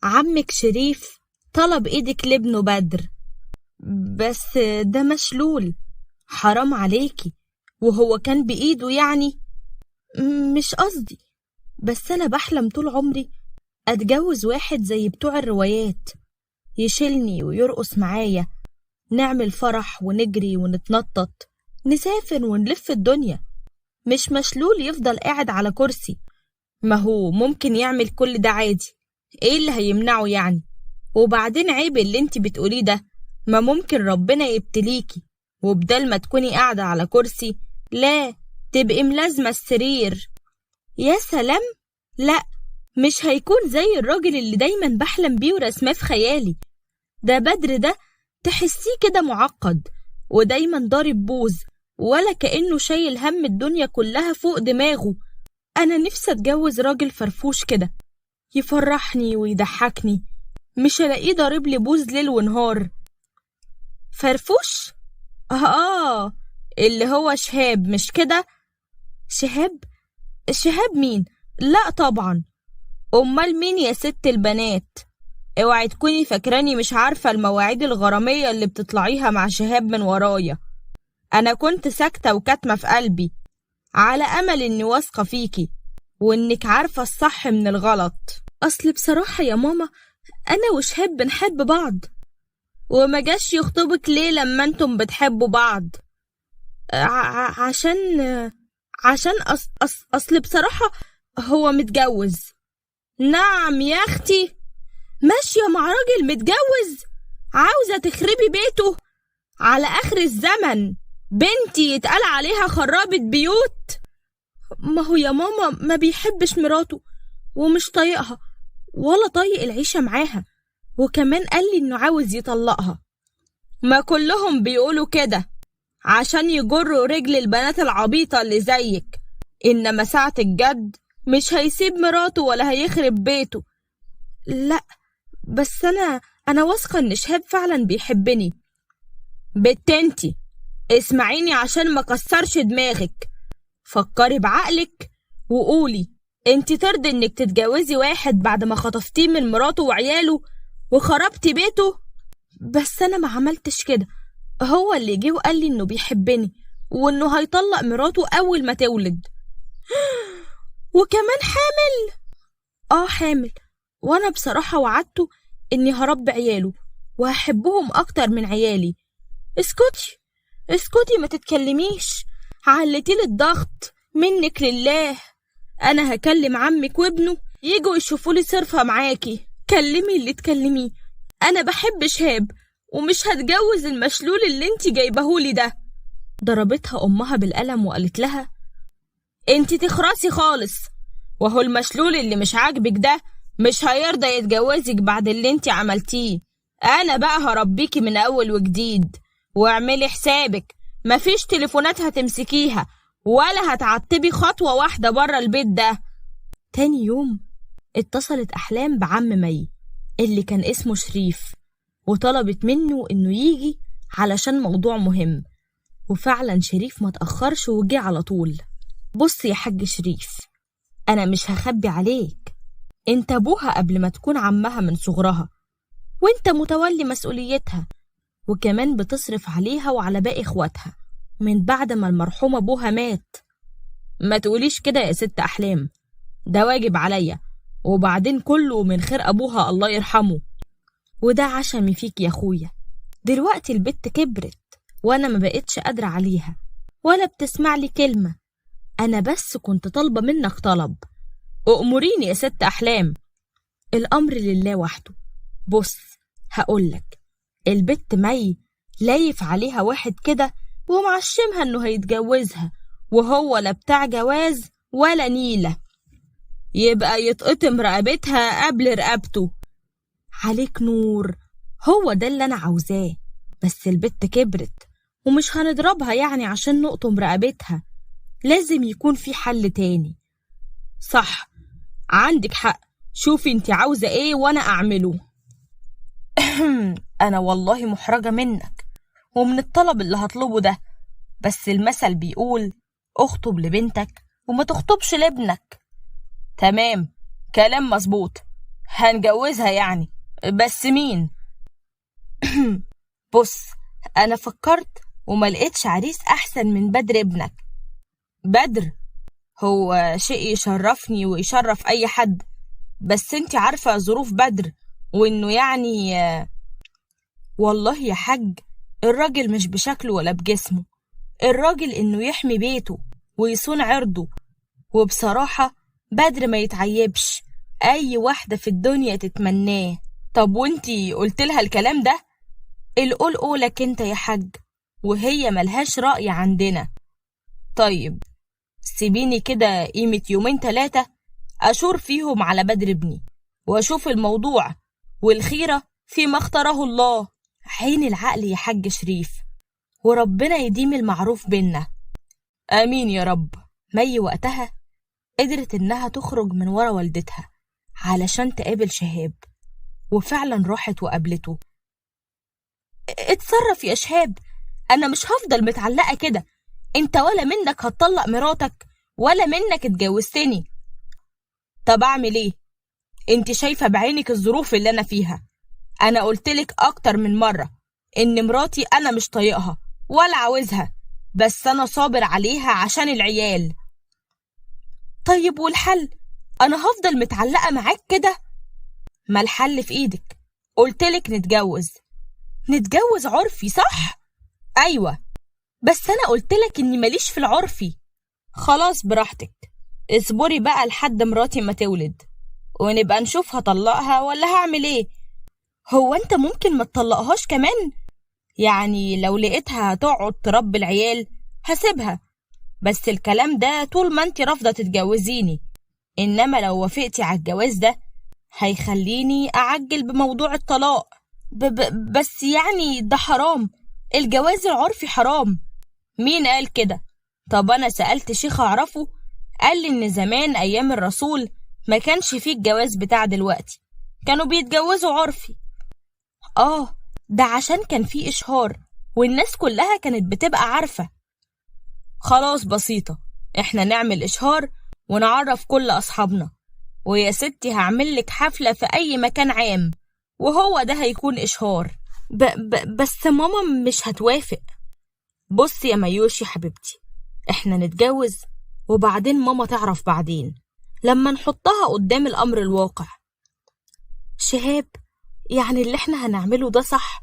عمك شريف طلب ايدك لابنه بدر، بس ده مشلول، حرام عليكي، وهو كان بإيده يعني. مش قصدي، بس أنا بحلم طول عمري أتجوز واحد زي بتوع الروايات، يشيلني ويرقص معايا، نعمل فرح ونجري ونتنطط، نسافر ونلف الدنيا، مش مشلول يفضل قاعد على كرسي. ما هو ممكن يعمل كل ده عادي، ايه اللي هيمنعه يعني؟ وبعدين عيب اللي انت بتقوليه ده، ما ممكن ربنا يبتليكي وبدل ما تكوني قاعدة على كرسي لا تبقي ملازمة السرير. يا سلام، لا مش هيكون زي الراجل اللي دايما بحلم بيه ورسماه في خيالي ده. بدر ده تحسيه كده معقد ودايما ضارب بوز، ولا كأنه شايل هم الدنيا كلها فوق دماغه. أنا نفسي أتجوز راجل فرفوش كده، يفرحني ويضحكني، مش ألاقيه ضارب لي بوز ليل ونهار. فرفوش؟ آه اللي هو شهاب، مش كده؟ شهاب؟ شهاب مين؟ لا طبعا، أمال مين يا ست البنات؟ اوعي تكوني فاكراني مش عارفة المواعيد الغرامية اللي بتطلعيها مع شهاب من ورايا. أنا كنت ساكتة وكاتمة في قلبي على أمل إني واثقة فيكي وإنك عارفة الصح من الغلط. أصل بصراحة يا ماما أنا وشهاب بنحب بعض. وما جاش يخطبك ليه لما انتم بتحبوا بعض؟ عشان أصل بصراحة هو متجوز. نعم يا أختي، ماشية مع راجل متجوز، عاوزة تخربي بيته على آخر الزمن؟ بنتي يتقال عليها خرابة بيوت. ما هو يا ماما ما بيحبش مراته ومش طايقها ولا طايق العيشة معاها، وكمان قال لي إنه عاوز يطلقها. ما كلهم بيقولوا كده عشان يجروا رجل البنات العبيطة اللي زيك، إنما ساعة الجد مش هيسيب مراته ولا هيخرب بيته. لا بس أنا واثقة إن شهاب فعلا بيحبني. بنت انتي اسمعيني عشان ما كسرش دماغك، فكري بعقلك وقولي انتي ترضي انك تتجوزي واحد بعد ما خطفتيه من مراته وعياله وخربتي بيته؟ بس انا ما عملتش كده، هو اللي جه وقال لي انه بيحبني وانه هيطلق مراته اول ما تولد. وكمان حامل؟ اه حامل، وانا بصراحة وعدته اني هربي عياله وهحبهم اكتر من عيالي. اسكتي اسكتي ما تتكلميش، علتيلي الضغط منك لله. انا هكلم عمك وابنه يجوا يشوفوا لي صرفة معاكي. كلمي اللي تكلميه، انا بحب شهاب ومش هتجوز المشلول اللي انتي جايبهولي ده. ضربتها امها بالقلم وقالت لها انتي تخرسي خالص، وهو المشلول اللي مش عاجبك ده مش هيرضى يتجوزك بعد اللي انتي عملتيه. انا بقى هربيكي من اول وجديد، واعملي حسابك مفيش تليفونات هتمسكيها ولا هتعتبي خطوة واحدة برا البيت ده. تاني يوم اتصلت أحلام بعم مي اللي كان اسمه شريف، وطلبت منه إنه يجي علشان موضوع مهم. وفعلا شريف ما تأخرش وجي على طول. بص يا حاج شريف، أنا مش هخبي عليك، انت أبوها قبل ما تكون عمها من صغرها، وانت متولي مسؤوليتها، وكمان بتصرف عليها وعلى باقي اخواتها من بعد ما المرحوم أبوها مات. ما تقوليش كده يا ست أحلام، ده واجب عليا، وبعدين كله من خير أبوها الله يرحمه، وده عشمي فيك يا أخويا. دلوقتي البت كبرت وأنا ما بقتش قادرة عليها ولا بتسمع لي كلمة. أنا بس كنت طالبة منك طلب. أؤمريني يا ست أحلام. الأمر لله وحده. بص هقولك، البت مي لايف عليها واحد كده ومعشمها انه هيتجوزها، وهو لا بتاع جواز ولا نيلة، يبقى يتقطم رقبتها قبل رقبته. عليك نور، هو ده اللي انا عاوزاه. بس البت كبرت ومش هنضربها يعني عشان نقطم رقبتها، لازم يكون في حل تاني. صح عندك حق، شوفي انت عاوزة ايه وانا اعمله. انا والله محرجة منك ومن الطلب اللي هطلبه ده، بس المثل بيقول اخطب لبنتك وما تخطبش لابنك. تمام، كلام مظبوط. هنجوزها يعني، بس مين؟ بص، أنا فكرت وما لقيتش عريس أحسن من بدر ابنك. بدر هو شيء يشرفني ويشرف أي حد، بس انت عارفة ظروف بدر وإنه يعني والله يا حاج الراجل مش بشكله ولا بجسمه، الراجل إنه يحمي بيته ويصون عرضه، وبصراحة بدر ما يتعيبش، أي واحدة في الدنيا تتمناه. طب وانتي قلت لها الكلام ده؟ القول قولك انت يا حاج، وهي ملهاش رأي عندنا. طيب سيبيني كده قيمة يومين 3 أشور فيهم على بدر ابني وأشوف الموضوع، والخيرة فيما اختاره الله. عين العقل يا حاج شريف، وربنا يديم المعروف بينا. آمين يا رب. مي وقتها قدرت إنها تخرج من ورا والدتها علشان تقابل شهاب، وفعلا راحت وقابلته. اتصرف يا شهاب، أنا مش هفضل متعلقة كده، انت ولا منك هتطلق مراتك ولا منك اتجوزتني. طب اعمل ايه؟ انت شايفة بعينك الظروف اللي انا فيها. انا قلتلك اكتر من مرة ان مراتي انا مش طايقها ولا عاوزها، بس انا صابر عليها عشان العيال. طيب والحل؟ انا هفضل متعلقة معاك كده؟ ما الحل في ايدك، قلتلك نتجوز. نتجوز عرفي صح؟ ايوه، بس انا قلتلك اني ماليش في العرفي. خلاص براحتك، اصبري بقى لحد مراتي ما تولد ونبقى نشوف هطلقها ولا هعمل ايه. هو انت ممكن ما تطلقهاش كمان؟ يعني لو لقيتها هتقعد تربي العيال هسيبها، بس الكلام ده طول ما انت رافضة تتجوزيني، انما لو وافقتي على الجواز ده هيخليني اعجل بموضوع الطلاق. بس يعني ده حرام، الجواز العرفي حرام. مين قال كده؟ طب انا سألت شيخ اعرفه قال لي ان زمان ايام الرسول ما كانش فيه الجواز بتاع دلوقتي، كانوا بيتجوزوا عرفي. ده عشان كان فيه اشهار والناس كلها كانت بتبقى عارفة. خلاص بسيطة، احنا نعمل اشهار ونعرف كل اصحابنا، ويا ستي هعمل لك حفلة في اي مكان عام، وهو ده هيكون اشهار. بس ماما مش هتوافق. بصي يا ميوش يا حبيبتي، احنا نتجوز وبعدين ماما تعرف بعدين لما نحطها قدام الأمر الواقع. شهاب، يعني اللي احنا هنعمله ده صح؟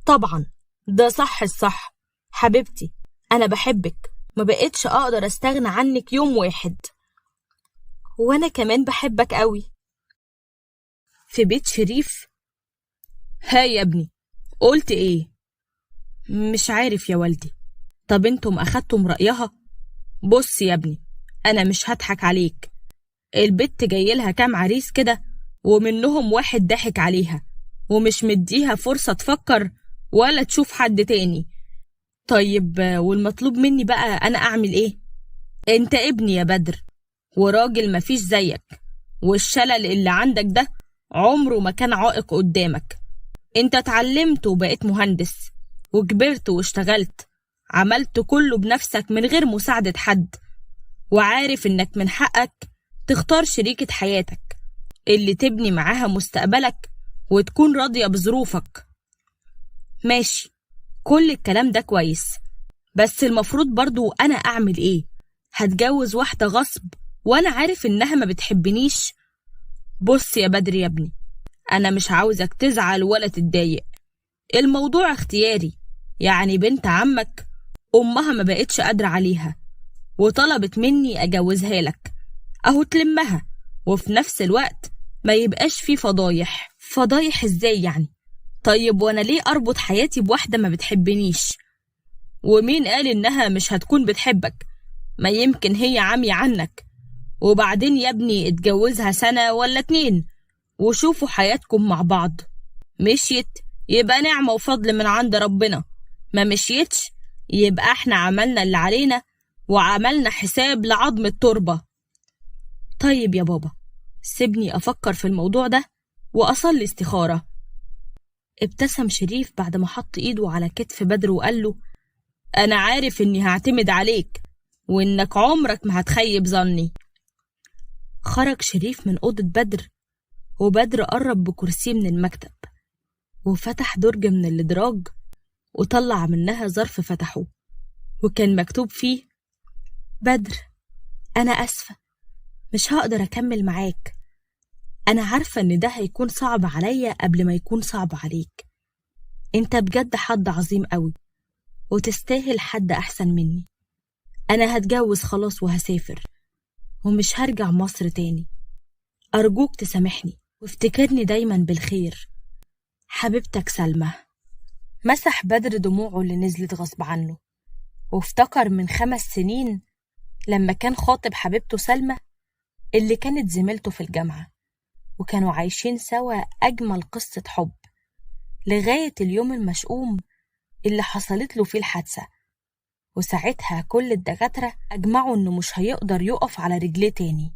طبعا ده صح الصح حبيبتي، أنا بحبك، ما بقتش أقدر أستغنى عنك يوم واحد. وأنا كمان بحبك قوي. في بيت شريف. ها يا ابني، قلت ايه؟ مش عارف يا والدي. طب انتم اخدتم رأيها؟ بص يا ابني، انا مش هضحك عليك، البت جايلها كام عريس كده ومنهم واحد ضحك عليها ومش مديها فرصة تفكر ولا تشوف حد تاني. طيب والمطلوب مني بقى انا اعمل ايه؟ انت ابني يا بدر، وراجل مفيش زيك، والشلل اللي عندك ده عمره ما كان عائق قدامك. انت اتعلمت وبقيت مهندس وكبرت واشتغلت، عملت كله بنفسك من غير مساعدة حد، وعارف انك من حقك تختار شريكة حياتك اللي تبني معاها مستقبلك وتكون راضية بظروفك. ماشي، كل الكلام ده كويس، بس المفروض برضو أنا أعمل إيه؟ هتجوز واحدة غصب وأنا عارف إنها ما بتحبنيش؟ بص يا بدر يا ابني، أنا مش عاوزك تزعل ولا تتضايق، الموضوع اختياري. يعني بنت عمك أمها ما بقتش قادرة عليها وطلبت مني أجوزها لك، أهو تلمها، وفي نفس الوقت ما يبقاش في فضايح. فضايح إزاي يعني؟ طيب وأنا ليه أربط حياتي بواحدة ما بتحبنيش؟ ومين قال إنها مش هتكون بتحبك؟ ما يمكن هي عمي عنك. وبعدين يا ابني اتجوزها سنة ولا 2 وشوفوا حياتكم مع بعض، مشيت يبقى نعمة وفضل من عند ربنا، ما مشيتش يبقى احنا عملنا اللي علينا وعملنا حساب لعظم التربة. طيب يا بابا، سيبني أفكر في الموضوع ده وأصلي استخارة. ابتسم شريف بعد ما حط إيده على كتف بدر وقال له: أنا عارف إني هعتمد عليك وإنك عمرك ما هتخيب ظني. خرج شريف من أوضة بدر وبدر قرب بكرسيه من المكتب وفتح درج من الإدراج وطلع منها ظرف فتحه، وكان مكتوب فيه: بدر، أنا أسفة، مش هقدر أكمل معاك. أنا عارفة إن ده هيكون صعب عليا قبل ما يكون صعب عليك. أنت بجد حد عظيم قوي وتستاهل حد أحسن مني. أنا هتجوز خلاص وهسافر ومش هرجع مصر تاني. أرجوك تسامحني وافتكرني دايما بالخير. حبيبتك سلمى. مسح بدر دموعه اللي نزلت غصب عنه، وافتكر من 5 سنين لما كان خاطب حبيبته سلمى اللي كانت زميلته في الجامعة، وكانوا عايشين سوا أجمل قصة حب لغاية اليوم المشؤوم اللي حصلت له فيه الحادثة. وساعتها كل الدكاترة أجمعوا إنه مش هيقدر يقف على رجليه تاني.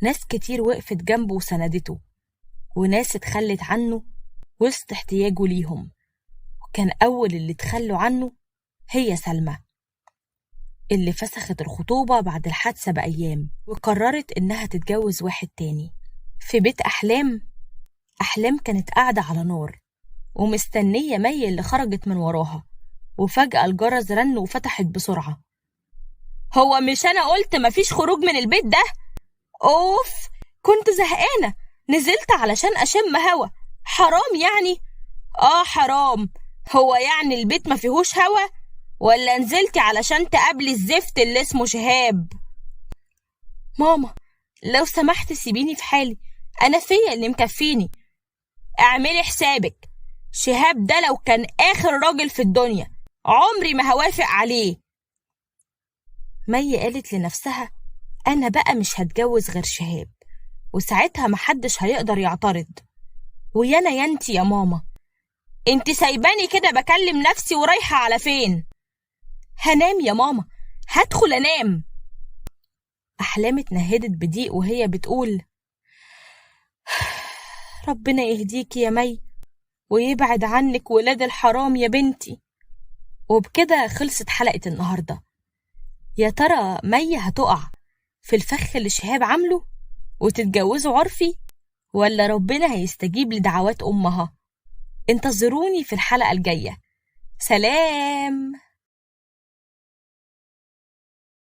ناس كتير وقفت جنبه وسندته، وناس اتخلت عنه وسط احتياجه ليهم، وكان أول اللي اتخلوا عنه هي سلمى اللي فسخت الخطوبة بعد الحادثة بأيام وقررت إنها تتجوز واحد تاني. في بيت أحلام، أحلام كانت قاعدة على نار ومستنية مي اللي خرجت من وراها، وفجأة الجرس رن وفتحت بسرعة. هو مش أنا قلت مفيش خروج من البيت ده؟ أوف، كنت زهقانة، نزلت علشان أشم هوا. حرام يعني؟ آه حرام. هو يعني البيت ما فيهوش هوا؟ ولا نزلتي علشان تقابلي الزفت اللي اسمه شهاب؟ ماما لو سمحت سيبيني في حالي، أنا فيا اللي مكفيني. اعملي حسابك، شهاب ده لو كان آخر راجل في الدنيا عمري ما هوافق عليه. مي قالت لنفسها أنا بقى مش هتجوز غير شهاب، وساعتها محدش هيقدر يعترض. ويانا يا انتي يا ماما، انتي سايباني كده بكلم نفسي ورايحة على فين؟ هنام يا ماما، هدخل أنام. أحلام اتنهدت بضيق وهي بتقول ربنا يهديكي يا مي ويبعد عنك ولاد الحرام يا بنتي. وبكده خلصت حلقة النهاردة. يا ترى مي هتقع في الفخ اللي شهاب عامله وتتجوزه عرفي، ولا ربنا هيستجيب لدعوات أمها؟ انتظروني في الحلقة الجاية. سلام.